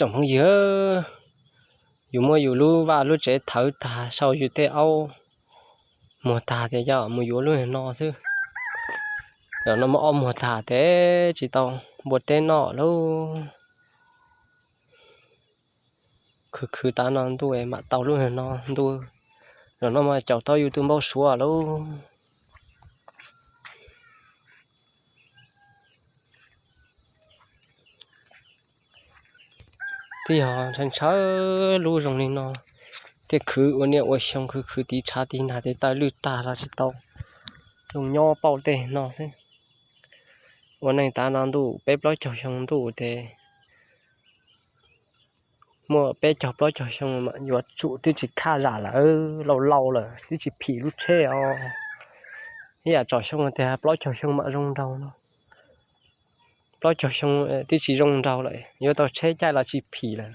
Tsoom phooj ywg, yus muab yus lub vaj lub tsev thawv tag, sau yus tej aub muag tag tias yog mus yuav lub no xwb. Zaum no muab aub muag tag tes tsis tau npua teb noj lauj. Khwv khwv tav no ntuj mam tau lub no ntuj. Zaum no mas caum tau yus tus npau suav lauj. Twb yog ntshaw ntshaw lub zoo li no, thiaj khwv ua niaj ua xyoo, khwv khwv tiv tshav tiv nag tiv taw lwj tag los tsis tau zoo nyob pauj tej no xwb. Ua neej tav no ntuj peb plaub caug xyoo ntuj ces muaj peb caug plaub caug xyoo mas yuav tsum twb tsis khaj zam lawm, laus laus lawm twb tsis phim lub tsheb os. Ib yam tsom xyoo tias plaub caug xyoo mam zoo nraug no, plaub caug xyoo twb tsis zoo nraug lawm, yuav tau tsheb caij los tsis phim lawm.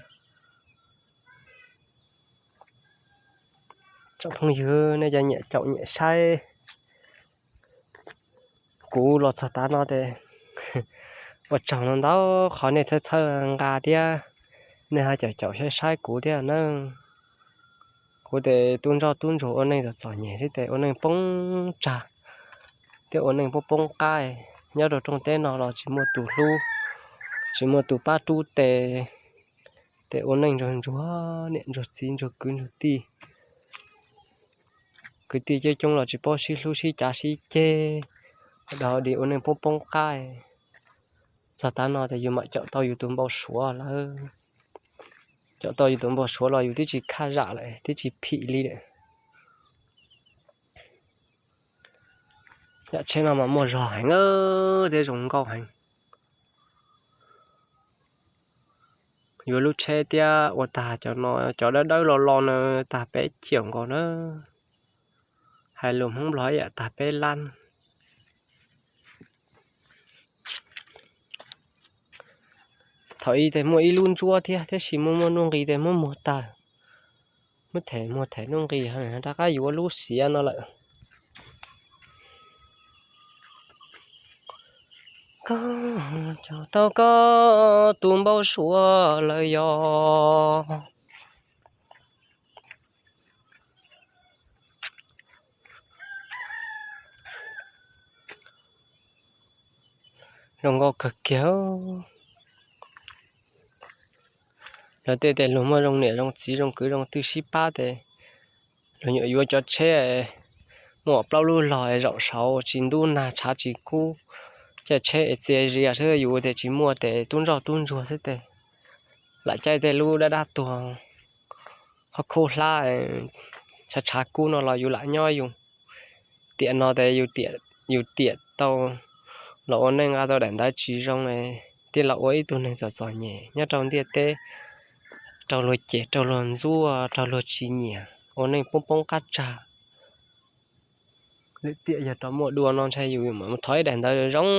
Tsoom phooj ywg, nej cov nyiam caum nyiam saib, kuv los txog tav no ces ua tsaug ntau ntau qhov nej txhawb txhawb nqa thiab nej ho caum caum saib saib kuv thiab na. Kuv ces tub ntsoj tub ntsuag ua neej txom txom nyem xwb ces ua neej poob tsag thiab ua neej poob poob qab. Nyob rau rooj teb no los tsis muaj tus hlub, tsis muaj tus pab rub tes, ces ua neej ntsuag ntsuag niam ntsuag txiv ntsuag kwv ntsuag tij, kwv tij coob coob los tsis paub sib hlub sib cav sib ceg, dog dig ua neej poob poob qab. Txog tav no ces yus mam caum tau yus tus npau suav lawm. Caum tau yus tus npau suav los yus twb tsis khaj zam lawm, twb tsis phim li lawm. Yam tsheb no mas muaj zog heev thiab zoo nkauj heev. Yuav lub tsheb thiab ua tag cov no, cov dawb dawb lo lo no tag peb caug nkaus na. Hais lus Hmoob Nplog ib yam tag peb lab. Thaum ub ces muaj ib lub ntsuab thiab, tab sis muaj muaj nuj nqis ces muab muag tag. Muab them muag them nuj nqis rov qab yuav lub xiav no lawm. Koj caum tau koj tus npau suav lawm yog. Zoo nkauj kawg kiag. Luag tej tias luag muaj zoo niam zoo txiv zoo kwv zoo tij sib pab ces luag nyuam yuav cov tsheb muaj plaub lub log zaum saud tsis ntub nag tshav tsis kub, caij tsheb es txias zias xwb, yus tias tsis muaj ces tub ntsoj tub ntsuag xwb ces lam caij tej lub dab dab tuag qhov khub hlab tshav tshav kub no los yus lam nyob yus. Tiam no ces yus tiam tau los ua neej nqa tau daim ntawv tsis zoo, thiaj los ua ib tug neeg txom txom nyem nyob rau ntiaj teb, raug luag cem raug luag ntxub raug luag tsis nyiam ua neej poob poob qab tsag. Lwm tiam yog rov muaj dua no ntshe yus mam thov ib daim ntawv zoo,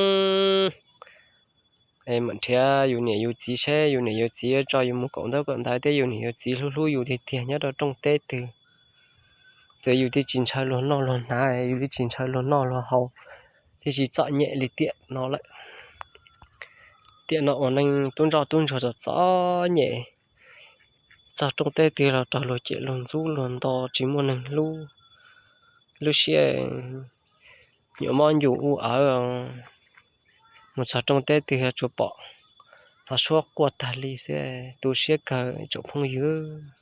es mam nrhiav yus niam yus txiv seb yus niam yus txiv yuav tso yus mus kaum ntaub kaum ntawv thiab yus niam yus txiv hlub hlub yus tiag tiag nyob rau rooj teb twg. Txawm yus twb tsis ntshaw luag noj luag hnav, yus twb tsis ntshaw luag noj luag haus, twb tsis txom nyem li tiam no lawm. Tiam no ua neej tub ntsoj tub ntsuag txom txom nyem, txog rooj teb twg los raug luag cem luag ntxub luag nto tsis muaj neeg hlub. Lub siab nyuam mob ncuj ua awv, mus txog rooj teb twg tsuas pom hlo suab quaj tag li xwb, tu siab kawg tsoom phooj ywg.